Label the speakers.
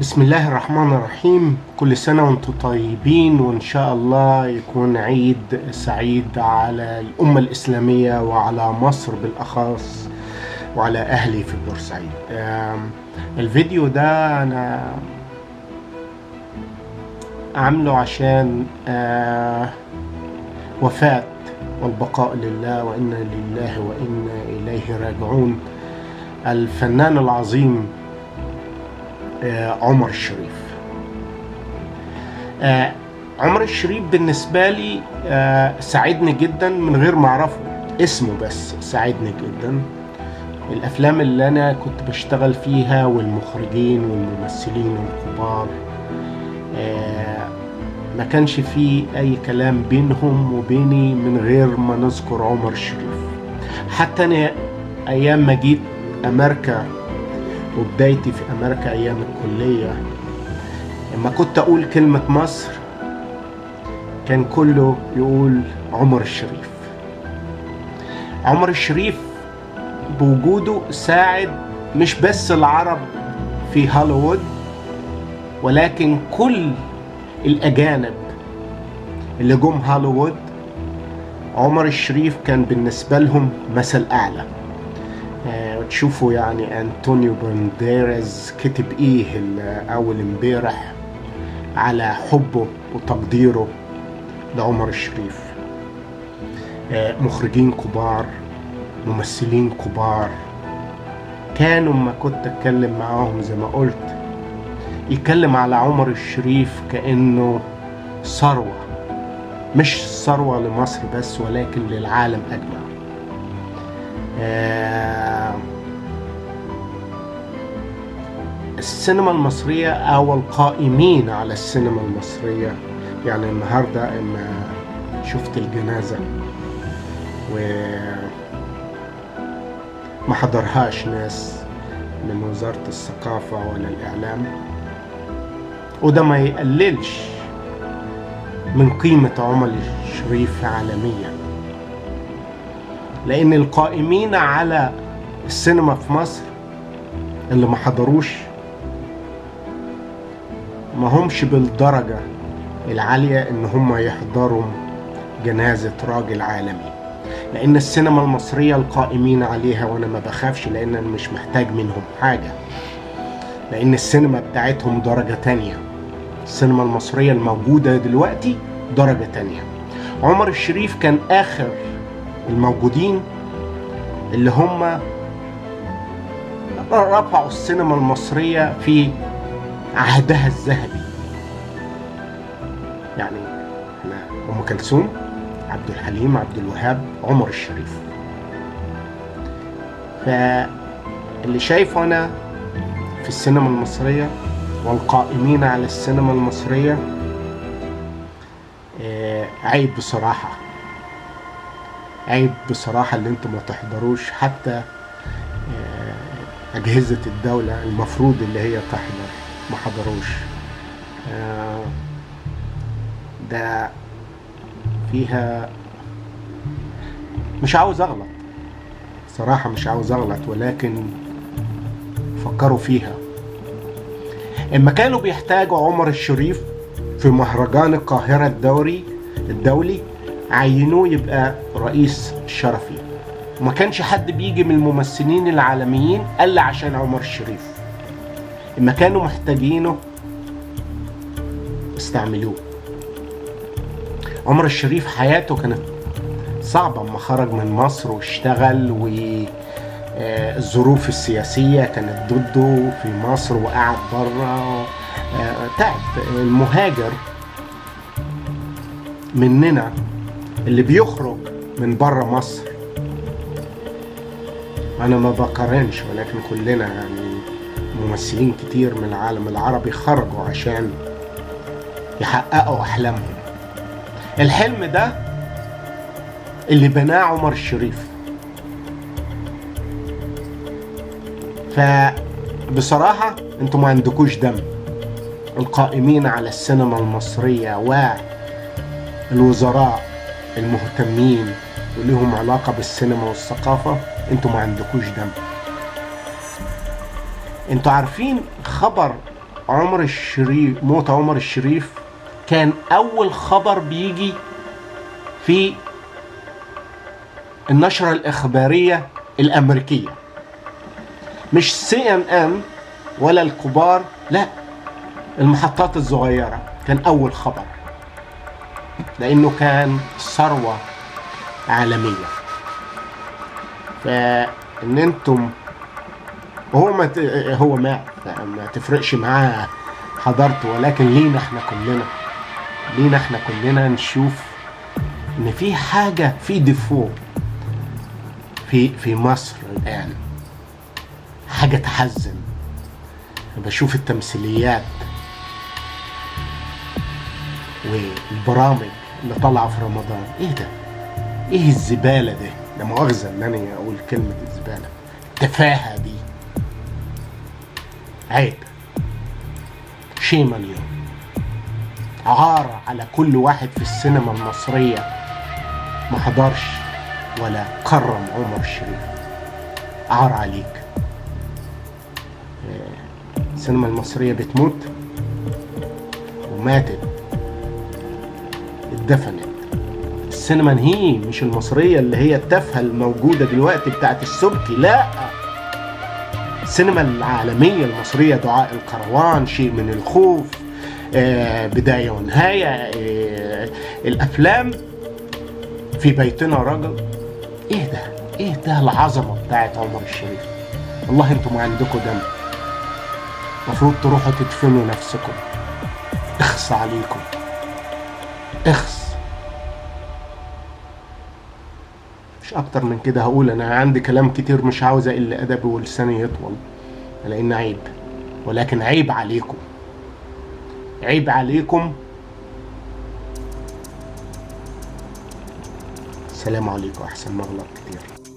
Speaker 1: بسم الله الرحمن الرحيم. كل سنة وانتم طيبين، وإن شاء الله يكون عيد سعيد على الأمة الإسلامية وعلى مصر بالأخص وعلى أهلي في بورسعيد. الفيديو ده أنا عامله عشان وفاة والبقاء لله وإنا لله وإنا إليه راجعون الفنان العظيم عمر الشريف. عمر الشريف بالنسبة لي ساعدني جدا من غير ما أعرفه اسمه، بس ساعدني جدا. الأفلام اللي أنا كنت بشتغل فيها والمخرجين والممثلين الكبار ما كانش فيه أي كلام بينهم وبيني من غير ما نذكر عمر الشريف. حتى أنا أيام ما جيت أمريكا وبدايتي في أمريكا أيام الكلية، لما كنت أقول كلمة مصر كان كله يقول عمر الشريف. عمر الشريف بوجوده ساعد مش بس العرب في هوليوود، ولكن كل الأجانب اللي جم هوليوود. عمر الشريف كان بالنسبة لهم مثل أعلى. وتشوفوا يعني أنطونيو بانديراس كتب إيه أول امبارح على حبه وتقديره لعمر الشريف. مخرجين كبار، ممثلين كبار، كانوا ما كنت أتكلم معاهم زي ما قلت يتكلم على عمر الشريف كأنه ثروة، مش ثروة لمصر بس ولكن للعالم أجمع. السينما المصرية أو القائمين على السينما المصرية، يعني النهاردة إما شفت الجنازة وما حضرهاش ناس من وزارة الثقافة ولا الإعلام، وده ما يقللش من قيمة عمر الشريف عالميا، لأن القائمين على السينما في مصر اللي ما حضروش ما همش بالدرجة العالية إن هم يحضروا جنازة راجل عالمي، لأن السينما المصرية القائمين عليها، وأنا ما بخافش لأن أنا مش محتاج منهم حاجة، لأن السينما بتاعتهم درجة تانية. السينما المصرية الموجودة دلوقتي درجة تانية. عمر الشريف كان آخر الموجودين اللي هم رفعوا السينما المصرية في عهدها الذهبي. يعني احنا أم كلثوم، عبد الحليم، عبد الوهاب، عمر الشريف. فاللي شايفه أنا في السينما المصرية والقائمين على السينما المصرية عيب بصراحة، عيب بصراحة اللي انتم ما تحضروش حتى أجهزة الدولة المفروض اللي هي تحضر ما حضروش. ده فيها مش عاوز أغلط صراحة، مش عاوز أغلط، ولكن فكروا فيها. إما كانوا بيحتاجوا عمر الشريف في مهرجان القاهرة الدولي عينوه يبقى رئيس شرفي، وما كانش حد بيجي من الممثلين العالميين إلا عشان عمر الشريف. إما كانوا محتاجينه استعملوه. عمر الشريف حياته كانت صعبة اما خرج من مصر واشتغل، والظروف السياسية كانت ضده في مصر وقعد بره، تعب. المهاجر مننا اللي بيخرج من بره مصر، أنا ما بقارنش، ولكن كلنا يعني ممثلين كتير من العالم العربي خرجوا عشان يحققوا أحلامهم. الحلم ده اللي بناه عمر الشريف. فبصراحة انتوا ما عندكوش دم، القائمين على السينما المصرية والوزراء المهتمين وليهم علاقة بالسينما والثقافة، انتوا ما عندكوش دم. انتوا عارفين خبر عمر الشريف، موت عمر الشريف كان أول خبر بيجي في النشرة الإخبارية الأمريكية، مش CNN ولا الكبار، لا، المحطات الصغيرة كان أول خبر، لأنه كان ثروة عالمية. فإن أنتم هو ما هو ما تفرقش معاه حضرته، ولكن لينا احنا كلنا، لينا احنا كلنا نشوف ان في حاجة، في défaut في مصر الآن، حاجة تحزن. بشوف التمثيليات والبرامج اللي طالعة في رمضان، ايه ده؟ ايه الزبالة ده؟ لا مؤاخذة ان انا اقول كلمة الزبالة، التفاهة دي عيب، shame on you، عار على كل واحد في السينما المصرية ما حضرش ولا كرم عمر الشريف، عار عليك. السينما المصرية بتموت وماتت، اتدفنت السينما، هي مش المصرية اللي هي التافهة الموجودة دلوقتي بتاعت السبكي، لا، السينما العالمية المصرية، دعاء الكروان، شيء من الخوف، بداية ونهاية، الأفلام، في بيتنا رجل، ايه ده؟ ايه ده العظمة بتاعت عمر الشريف؟ والله انتوا ما عندكم دم، مفروض تروحوا تدفنوا نفسكم. اخص عليكم، اخص. مش اكتر من كده هقول، انا عندي كلام كتير مش عاوز اقل ادبي ولساني يطول، لان عيب، ولكن عيب عليكم، عيب عليكم. السلام عليكم، احسن ما اغلط كتير.